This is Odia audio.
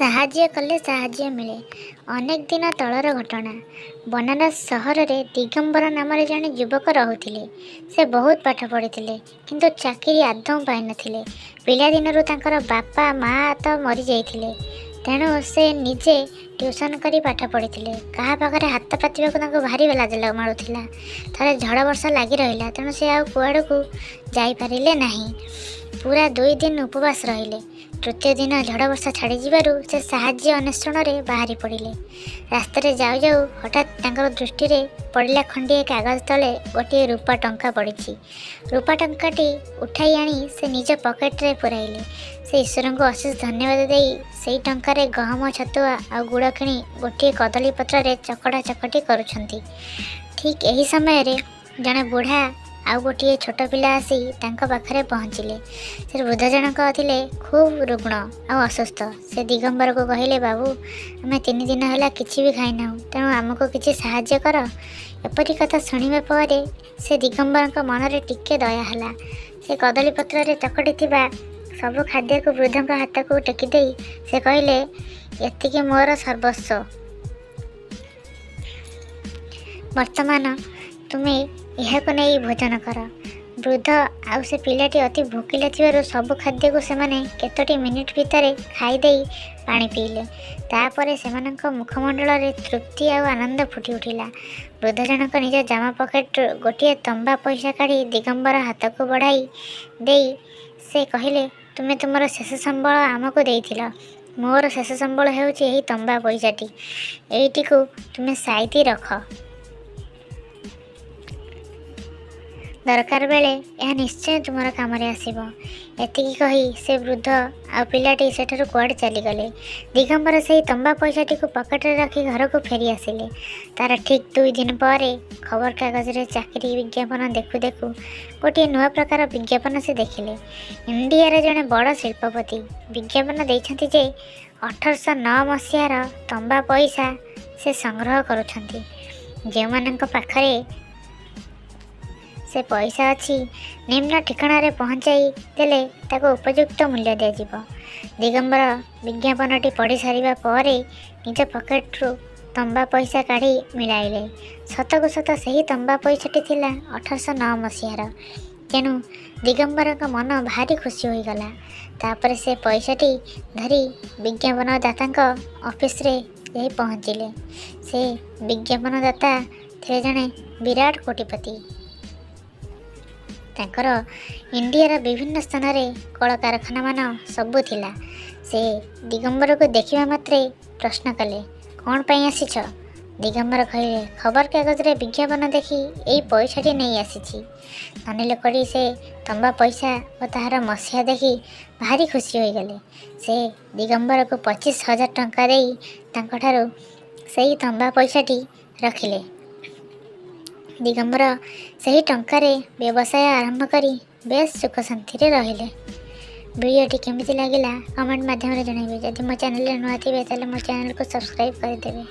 ସାହାଯ୍ୟ କଲେ ସାହାଯ୍ୟ ମିଳେ। ଅନେକ ଦିନ ତଳର ଘଟଣା। ବନାରସ ସହରରେ ଦିଗମ୍ବର ନାମରେ ଜଣେ ଯୁବକ ରହୁଥିଲେ। ସେ ବହୁତ ପାଠ ପଢ଼ିଥିଲେ, କିନ୍ତୁ ଚାକିରି ଆଦୌ ପାଇନଥିଲେ। ପିଲାଦିନରୁ ତାଙ୍କର ବାପା ମା' ତ ମରିଯାଇଥିଲେ, ତେଣୁ ସେ ନିଜେ ଟ୍ୟୁସନ୍ କରି ପାଠ ପଢ଼ିଥିଲେ। କାହା ପାଖରେ ହାତ ପାତିବାକୁ ତାଙ୍କୁ ଭାରି ଲାଜ ମାଡ଼ୁଥିଲା। ଥରେ ଝଡ଼ ବର୍ଷା ଲାଗି ରହିଲା, ତେଣୁ ସେ ଆଉ କୁଆଡ଼କୁ ଯାଇପାରିଲେ ନାହିଁ। ପୂରା 2 ଦିନ ଉପବାସ ରହିଲେ। ତୃତୀୟ ଦିନ ଝଡ଼ ବର୍ଷା ଛାଡ଼ିଯିବାରୁ ସେ ସାହାଯ୍ୟ ଅନ୍ୱେଷଣରେ ବାହାରି ପଡ଼ିଲେ। ରାସ୍ତାରେ ଯାଉ ଯାଉ ହଠାତ୍ ତାଙ୍କର ଦୃଷ୍ଟିରେ ପଡ଼ିଲା, ଖଣ୍ଡିଏ କାଗଜ ତଳେ ଗୋଟିଏ ରୂପା ଟଙ୍କା ପଡ଼ିଛି। ରୂପା ଟଙ୍କାଟି ଉଠାଇ ଆଣି ସେ ନିଜ ପକେଟରେ ପୂରାଇଲେ। ସେ ଈଶ୍ୱରଙ୍କୁ ଅଶେଷ ଧନ୍ୟବାଦ ଦେଇ ସେଇ ଟଙ୍କାରେ ଗହମ ଛତୁଆ ଆଉ ଗୁଡ଼ କିଣି ଗୋଟିଏ କଦଳୀ ପତ୍ରରେ ଚକଟା ଚକଟି କରୁଛନ୍ତି, ଠିକ୍ ଏହି ସମୟରେ ଜଣେ ବୁଢ଼ା ଆଉ ଗୋଟିଏ ଛୋଟ ପିଲା ଆସି ତାଙ୍କ ପାଖରେ ପହଞ୍ଚିଲେ। ସେ ବୃଦ୍ଧ ଜଣକ ଥିଲେ ଖୁବ୍ ରୁଗ୍ଣ ଆଉ ଅସୁସ୍ଥ। ସେ ଦିଗମ୍ବରକୁ କହିଲେ, "ବାବୁ, ଆମେ 3 ଦିନ ହେଲା କିଛି ବି ଖାଇନାହୁଁ, ତେଣୁ ଆମକୁ କିଛି ସାହାଯ୍ୟ କର।" ଏପରି କଥା ଶୁଣିବା ପରେ ସେ ଦିଗମ୍ବରଙ୍କ ମନରେ ଟିକେ ଦୟା ହେଲା। ସେ କଦଳୀ ପତ୍ରରେ ଚକଟି ଥିବା ସବୁ ଖାଦ୍ୟକୁ ବୃଦ୍ଧଙ୍କ ହାତକୁ ଟେକିଦେଇ ସେ କହିଲେ, "ଏତିକି ମୋର ସର୍ବସ୍ୱ। ବର୍ତ୍ତମାନ ତୁମେ ଏହାକୁ ନେଇ ଭୋଜନ କର।" ବୃଦ୍ଧ ଆଉ ସେ ପିଲାଟି ଅତି ଭୋକିଲା ଥିବାରୁ ସବୁ ଖାଦ୍ୟକୁ ସେମାନେ କେତୋଟି ମିନିଟ୍ ଭିତରେ ଖାଇଦେଇ ପାଣି ପିଇଲେ। ତାପରେ ସେମାନଙ୍କ ମୁଖମଣ୍ଡଳରେ ତୃପ୍ତି ଆଉ ଆନନ୍ଦ ଫୁଟି ଉଠିଲା। ବୃଦ୍ଧ ଜଣକ ନିଜ ଜାମା ପକେଟରୁ ଗୋଟିଏ ତମ୍ବା ପଇସା କାଢ଼ି ଦିଗମ୍ବର ହାତକୁ ବଢ଼ାଇ ଦେଇ ସେ କହିଲେ, "ତୁମେ ତୁମର ଶେଷ ସମ୍ବଳ ଆମକୁ ଦେଇଥିଲ। ମୋର ଶେଷ ସମ୍ବଳ ହେଉଛି ଏହି ତମ୍ବା ପଇସାଟି। ଏଇଟିକୁ ତୁମେ ସାଇତି ରଖ। ଦରକାର ବେଳେ ଏହା ନିଶ୍ଚୟ ତୁମର କାମରେ ଆସିବ।" ଏତିକି କହି ସେ ବୃଦ୍ଧ ଆଉ ପିଲାଟି ସେଠାରୁ କୁଆଡ଼େ ଚାଲିଗଲେ। ଦିଗମ୍ବର ସେହି ତମ୍ବା ପଇସାଟିକୁ ପକେଟରେ ରଖି ଘରକୁ ଫେରି ଆସିଲେ। ତାର ଠିକ୍ 2 ଦିନ ପରେ ଖବରକାଗଜରେ ଚାକିରି ବିଜ୍ଞାପନ ଦେଖୁ ଦେଖୁ ଗୋଟିଏ ନୂଆ ପ୍ରକାର ବିଜ୍ଞାପନ ସେ ଦେଖିଲେ। ଇଣ୍ଡିଆର ଜଣେ ବଡ଼ ଶିଳ୍ପପତି ବିଜ୍ଞାପନ ଦେଇଛନ୍ତି ଯେ 1809 ମସିହାର ତମ୍ବା ପଇସା ସେ ସଂଗ୍ରହ କରୁଛନ୍ତି। ଯେଉଁମାନଙ୍କ ପାଖରେ ସେ ପଇସା ଅଛି, ନିମ୍ନ ଠିକଣାରେ ପହଞ୍ଚାଇ ଦେଲେ ତାକୁ ଉପଯୁକ୍ତ ମୂଲ୍ୟ ଦିଆଯିବ। ଦିଗମ୍ବର ବିଜ୍ଞାପନଟି ପଢ଼ି ସାରିବା ପରେ ନିଜ ପକେଟରୁ ତମ୍ବା ପଇସା କାଢ଼ି ମିଳାଇଲେ। ସତକୁ ସତ ସେହି ତମ୍ବା ପଇସାଟି ଥିଲା 1809 ମସିହାର। ତେଣୁ ଦିଗମ୍ବରଙ୍କ ମନ ଭାରି ଖୁସି ହୋଇଗଲା। ତାପରେ ସେ ପଇସାଟି ଧରି ବିଜ୍ଞାପନଦାତାଙ୍କ ଅଫିସରେ ଯାଇ ପହଞ୍ଚିଲେ। ସେ ବିଜ୍ଞାପନଦାତା ଥିଲେ ଜଣେ ବିରାଟ କୋଟିପତି। ତାଙ୍କର ଇଣ୍ଡିଆର ବିଭିନ୍ନ ସ୍ଥାନରେ କଳକାରଖାନାମାନ ସବୁ ଥିଲା। ସେ ଦିଗମ୍ବରକୁ ଦେଖିବା ମାତ୍ରେ ପ୍ରଶ୍ନ କଲେ, "କ'ଣ ପାଇଁ ଆସିଛ?" ଦିଗମ୍ବର କହିଲେ, "ଖବରକାଗଜରେ ବିଜ୍ଞାପନ ଦେଖି ଏଇ ପଇସାଟି ନେଇ ଆସିଛି।" ଧନୀ ଲୋକଟି ସେ ତମ୍ବା ପଇସା ଓ ତାହାର ମସିହା ଦେଖି ଭାରି ଖୁସି ହୋଇଗଲେ। ସେ ଦିଗମ୍ବରକୁ 25,000 ଟଙ୍କା ଦେଇ ତାଙ୍କଠାରୁ ସେଇ ତମ୍ବା ପଇସାଟି ରଖିଲେ। ଦିଗମ୍ବର ସେହି ଟଙ୍କାରେ ବ୍ୟବସାୟ ଆରମ୍ଭ କରି ବେଶ୍ ସୁଖ ଶାନ୍ତିରେ ରହିଲେ। ଭିଡ଼ିଓଟି କେମିତି ଲାଗିଲା, କମେଣ୍ଟ ମାଧ୍ୟମରେ ଜଣାଇବେ। ଯଦି ମୋ ଚ୍ୟାନେଲରେ ନୂଆ ଥିବେ, ତାହେଲେ ମୋ ଚ୍ୟାନେଲକୁ ସବସ୍କ୍ରାଇବ୍ କରିଦେବେ।